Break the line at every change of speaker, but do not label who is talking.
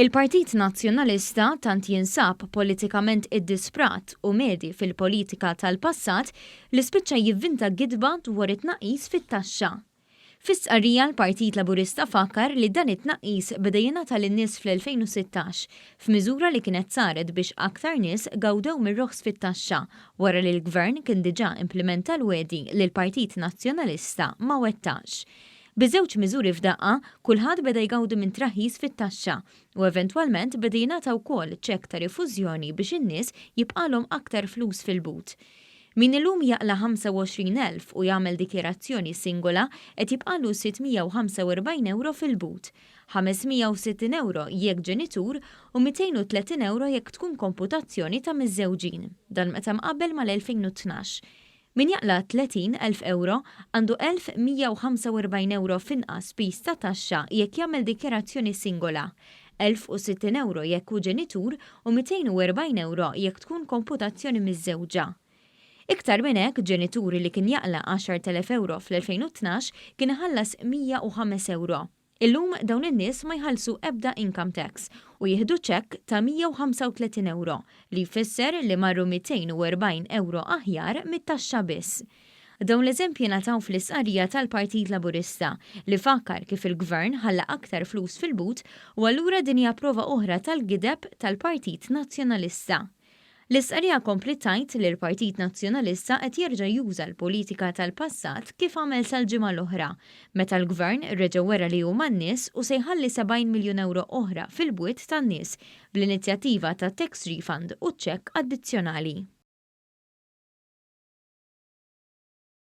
Il-Partit Nazzjonalista tant jinsab politikament iddisprat u medhi fil-politika tal-passat li spiċċa jivvinta gidba dwar it-tnaqqis fit-taxxa. Fi stqarrija l-Partit Laburista fakkar li dan it-tnaqqis beda jingħata lin-nies fl-2016 f'miżura li kienet saret biex aktar nies gawdew mir-roħs fit-taxxa wara li l-Gvern kien diġà implimenta l-wegħdi li l-Partit Nazzjonalista ma wettaqx. Biż-żewġ miżuri f'daqqa, kulħadd beda jgawdi minn traħħis fit-taxxa u eventwalment beda jingħata wkoll ċekk ta' rifużjoni biex in-nies jibqgħalhom aktar flus fil-but. Min illum jaqla' 25,000 u jagħmel dikjarazzjoni singola qed jibqagħlu 645 ewro fil-but, 560 ewro jekk ġenitur u 230 ewro jekk tkun komputazzjoni ta' miżżewġin. Dan meta mqabbel mal-2012. Min jaqla' 30,000 ewro għandu 1,145 ewro f'inqas piż ta' taxxa jekk jagħmel dikjarazzjoni singola, 1,060 ewro jekk hu ġenitur u 240 ewro jekk tkun komputazzjoni miżżewġa. Iktar minn hekk, ġenitur li kien jaqla' 10,000 ewro fl-2012 kien iħallas 105 ewro. Illum dawn in-nies ma jħallsu ebda income tax u jieħdu ċekk ta' 135 ewro, li jfisser li marru 240 ewro aħjar mit-taxxa biss. Dawn l-eżempji ngħataw fl-istqarrija tal-Partit Laburista li fakkar kif il-Gvern ħalla aktar flus fil-but u allura din hija prova oħra tal-gideb tal-Partit Nazzjonalista. L-istqarrija kompliet tgħid li l-Partit Nazzjonalista qed jerġa' juża l-politika tal-passat kif għamel sal-ġimgħa l-oħra, meta l-Gvern reġa' wera li hu man-nies u se jħalli 70 miljun ewro oħra fil-bwiet tan-nies bl-inizjattiva ta' tax refund u ċekk addizzjonali.